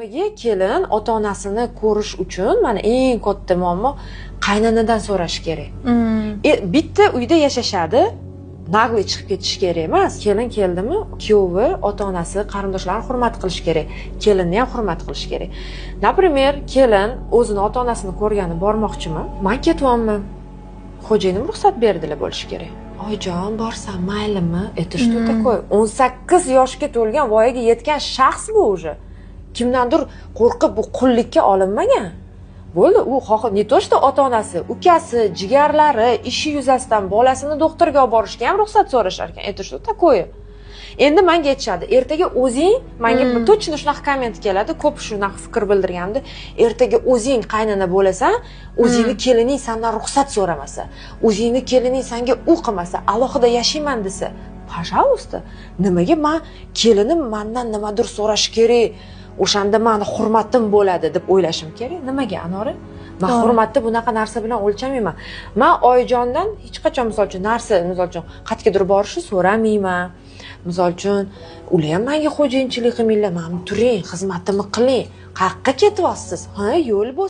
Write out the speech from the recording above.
Nimaga kelin ota onasini ko'rish uchun mana eng katta muammo qaynanadan so'rash kerak. Bitta uyda yashashadi, наглый chiqib ketish kerak emas. Kelin keldimi, kuyovi, ota onasi, qarindoshlarini hurmat qilish kerak. Kelinni ham hurmat qilish kerak. Например, kelin o'zini ota onasini ko'rgani bormoqchimi? Man ketyapman. Xo'jayinim ruxsat berdilar bo'lishi kerak. Oyijon, borsam maylimi? Это что такое? 18 yoshga to'lgan, voyaga yetgan shaxs bu уже. Kimdandir qo'rqib bu qullikka olinmagan. Bo'ldi, u не то что ota onasi, ukasi, jigarlari, ishi yuzasidan bolasini doktorga olib borishga ham ruxsat so'rashar ekan. Это что такое? Endi menga aytishadi, ertaga o'zing menga точно shunaqa komment keladi, ko'p shunaqa fikr bildirgandi. Ertaga o'zing qaynona bo'lasan, o'zingni kelining sandan ruxsat so'ramasa, o'zingni kelining sanga u qilmasa, alohida yashayman desa, пожалуйста, nimaga man kelinim mandan nimadir so'rashi kerak, o'shanda mani hurmatim bo'ladi deb o'ylashim kerak? Nimaga, Anora? Man hurmatni bunaqa narsa bilan o'lchamayman. Man oyijondan hech qachon, misol uchun, narsa, misol uchun, qayergadir borishni so'ramayman. Misol uchun, ular ham menga xo'jayinchilik qilmanglar, mana turing, xizmatimni qiling. Qayoqqa ketyapsiz? Ha, yo'l bo'lsin.